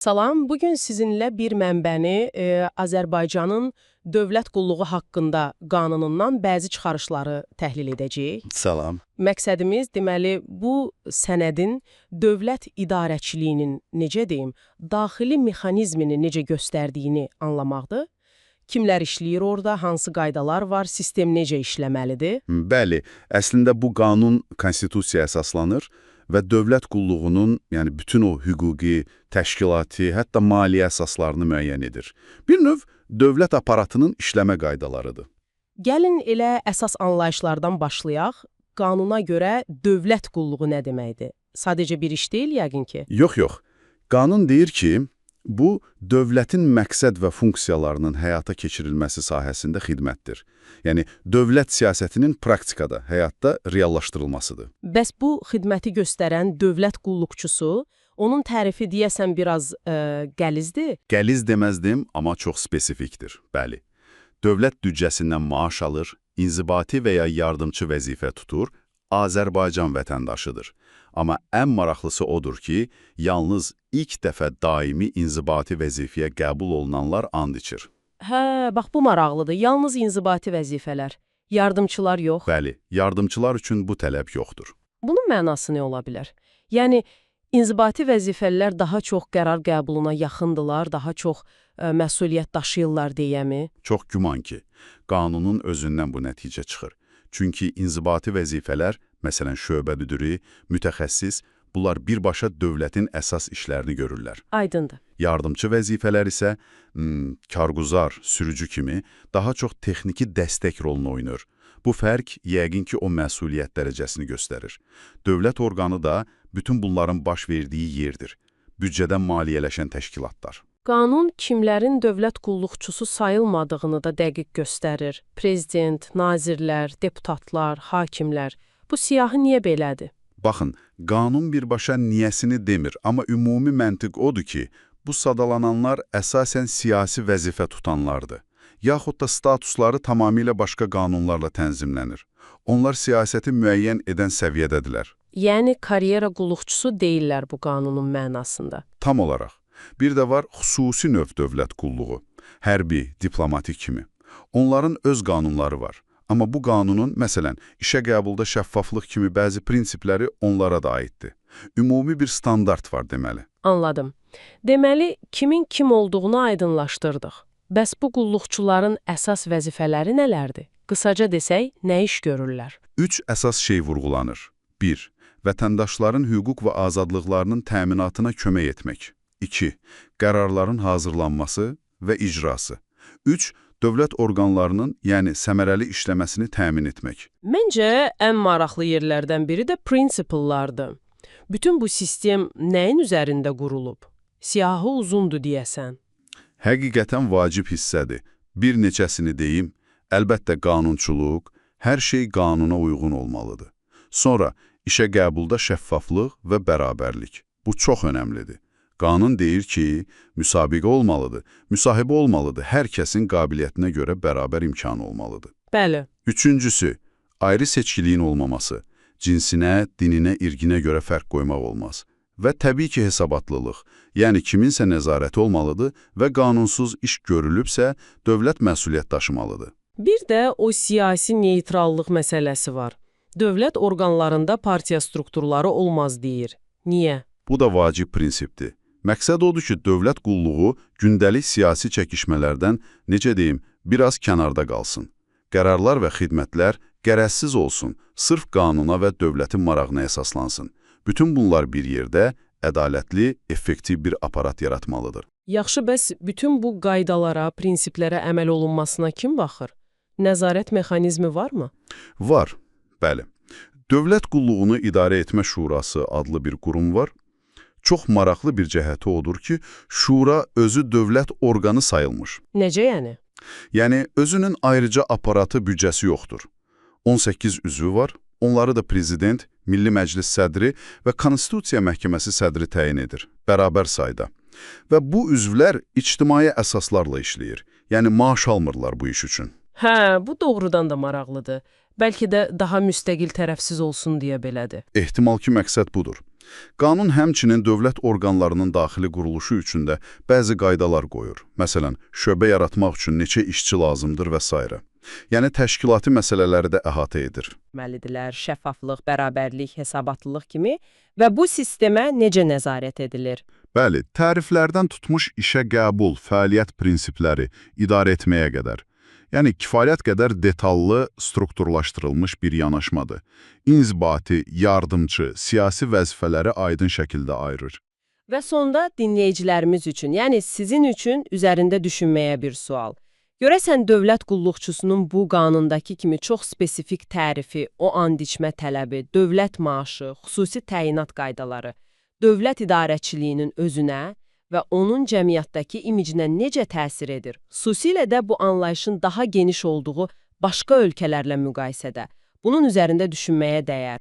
Salam, bugün sizinlə bir mənbəni Azərbaycanın dövlət qulluğu haqqında qanunundan bəzi çıxarışları təhlil edəcəyik. Salam. Məqsədimiz deməli bu sənədin dövlət idarəçiliyinin necə deyim, daxili mexanizmini necə göstərdiyini anlamaqdır. Kimlər işləyir orada, hansı qaydalar var, sistem necə işləməlidir? Bəli, əslində bu qanun konstitusiyaya əsaslanır və dövlət qulluğunun, yəni bütün o hüquqi, təşkilati, hətta maliyyə əsaslarını müəyyən edir. Bir növ dövlət aparatının işləmə qaydalarıdır. Gəlin elə əsas anlayışlardan başlayaq. Qanuna görə dövlət qulluğu nə deməkdir? Sadəcə bir iş deyil yəqin ki. Yox, yox. Qanun deyir ki, bu, dövlətin məqsəd və funksiyalarının həyata keçirilməsi sahəsində xidmətdir. Yəni, dövlət siyasətinin praktikada, həyatda reallaşdırılmasıdır. Bəs bu xidməti göstərən dövlət qulluqçusu, onun tərifi deyəsən biraz qəlizdir. Qəliz deməzdim, amma çox spesifikdir. Bəli. Dövlət büdcəsindən maaş alır, inzibati və ya yardımçı vəzifə tutur, Azərbaycan vətəndaşıdır. Amma ən maraqlısı odur ki, yalnız ilk dəfə daimi inzibati vəzifəyə qəbul olunanlar and içir. Hə, bax bu maraqlıdır. Yalnız inzibati vəzifələr, yardımçılar yox. Bəli, yardımçılar üçün bu tələb yoxdur. Bunun mənası nə ola bilər? Yəni, inzibati vəzifəlilər daha çox qərar qəbuluna yaxındılar, daha çox məsuliyyət daşıyırlar deyəmi? Çox güman ki, qanunun özündən bu nəticə çıxır. Çünki inzibati vəzifələr, məsələn şöbə müdiri, mütəxəssis, bunlar birbaşa dövlətin əsas işlərini görürlər. Aydındır. Yardımçı vəzifələr isə karguzar, sürücü kimi daha çox texniki dəstək rolunu oynayır. Bu fərq yəqin ki, o məsuliyyət dərəcəsini göstərir. Dövlət orqanı da bütün bunların baş verdiyi yerdir. Büdcədən maliyyələşən təşkilatlar. Qanun kimlərin dövlət qulluqçusu sayılmadığını da dəqiq göstərir. Prezident, nazirlər, deputatlar, hakimlər. Bu siyahı niyə belədir? Baxın, qanun birbaşa niyəsini demir, amma ümumi məntiq odur ki, bu sadalananlar əsasən siyasi vəzifə tutanlardır. Yaxud da statusları tamamilə başqa qanunlarla tənzimlənir. Onlar siyasəti müəyyən edən səviyyədədirlər. Yəni karyera qulluqçusu deyillər bu qanunun mənasında. Tam olaraq. Bir də var xüsusi növ dövlət qulluğu, hərbi, diplomatik kimi. Onların öz qanunları var. Amma bu qanunun, məsələn, işə qəbulda şəffaflıq kimi bəzi prinsipləri onlara da aiddir. Ümumi bir standart var deməli. Anladım. Deməli, kimin kim olduğunu aydınlaşdırdıq. Bəs bu qulluqçuların əsas vəzifələri nələrdir? Qısaca desək, nə iş görürlər? Üç əsas şey vurğulanır. 1. Vətəndaşların hüquq və azadlıqlarının təminatına kömək etmək. 2. Qərarların hazırlanması və icrası. 3. Dövlət orqanlarının, yəni səmərəli işləməsini təmin etmək. Məncə, ən maraqlı yerlərdən biri də principle'lardır. Bütün bu sistem nəyin üzərində qurulub? Siyahı uzundur deyəsən. Həqiqətən vacib hissədir. Bir neçəsini deyim, əlbəttə qanunçuluq, hər şey qanuna uyğun olmalıdır. Sonra işə qəbulda şəffaflıq və bərabərlik. Bu çox önəmlidir. Qanun deyir ki, müsabiqə olmalıdır, müsahibə olmalıdır, hər kəsin qabiliyyətinə görə bərabər imkanı olmalıdır. Bəli. Üçüncüsü, ayrı seçkiliyin olmaması. Cinsinə, dininə, irqinə görə fərq qoymaq olmaz. Və təbii ki, hesabatlılıq, yəni kiminsə nəzarəti olmalıdır və qanunsuz iş görülübsə, dövlət məsuliyyət daşımalıdır. Bir də o siyasi neytrallıq məsələsi var. Dövlət orqanlarında partiya strukturları olmaz deyir. Niyə? Bu da vacib prinsipdir. Məqsəd odur ki, dövlət qulluğu gündəlik siyasi çəkişmələrdən, necə deyim, biraz kənarda qalsın. Qərarlar və xidmətlər qərəzsiz olsun, sırf qanuna və dövlətin marağına əsaslansın. Bütün bunlar bir yerdə ədalətli, effektiv bir aparat yaratmalıdır. Yaxşı, bəs bütün bu qaydalara, prinsiplərə əməl olunmasına kim baxır? Nəzarət mexanizmi varmı? Var, bəli. Dövlət Qulluğunu İdarə Etmə Şurası adlı bir qurum var. Çox maraqlı bir cəhəti odur ki, şura özü dövlət orqanı sayılmış. Necə yəni? Yəni, özünün ayrıca aparatı, büdcəsi yoxdur. 18 üzvü var, onları da prezident, Milli Məclis sədri və Konstitusiya Məhkəməsi sədri təyin edir, bərabər sayda. Və bu üzvlər ictimai əsaslarla işləyir, yəni maaş almırlar bu iş üçün. Hə, bu doğrudan da maraqlıdır. Bəlkə də daha müstəqil tərəfsiz olsun deyə belədir. Ehtimal ki, məqsəd budur. Qanun həmçinin dövlət orqanlarının daxili quruluşu üçün də bəzi qaydalar qoyur. Məsələn, şöbə yaratmaq üçün neçə işçi lazımdır və s. Yəni təşkilati məsələləri də əhatə edir. Etməlidirlər, şəffaflıq, bərabərlik, hesabatlılıq kimi və bu sistemə necə nəzarət edilir? Bəli, təriflərdən tutmuş işə qəbul, fəaliyyət prinsipləri, idarə etməyə qədər. Yəni kifayət qədər detallı, strukturlaşdırılmış bir yanaşmadır. İnzibati, yardımçı, siyasi vəzifələri aydın şəkildə ayırır. Və sonda dinləyicilərimiz üçün, yəni sizin üçün üzərində düşünməyə bir sual. Görəsən dövlət qulluqçusunun bu qanundakı kimi çox spesifik tərifi, o and içmə tələbi, dövlət maaşı, xüsusi təyinat qaydaları, dövlət idarəçiliyinin özünə və onun cəmiyyətdəki imicinə necə təsir edir? Xüsusilə də bu anlayışın daha geniş olduğu başqa ölkələrlə müqayisədə. Bunun üzərində düşünməyə dəyər.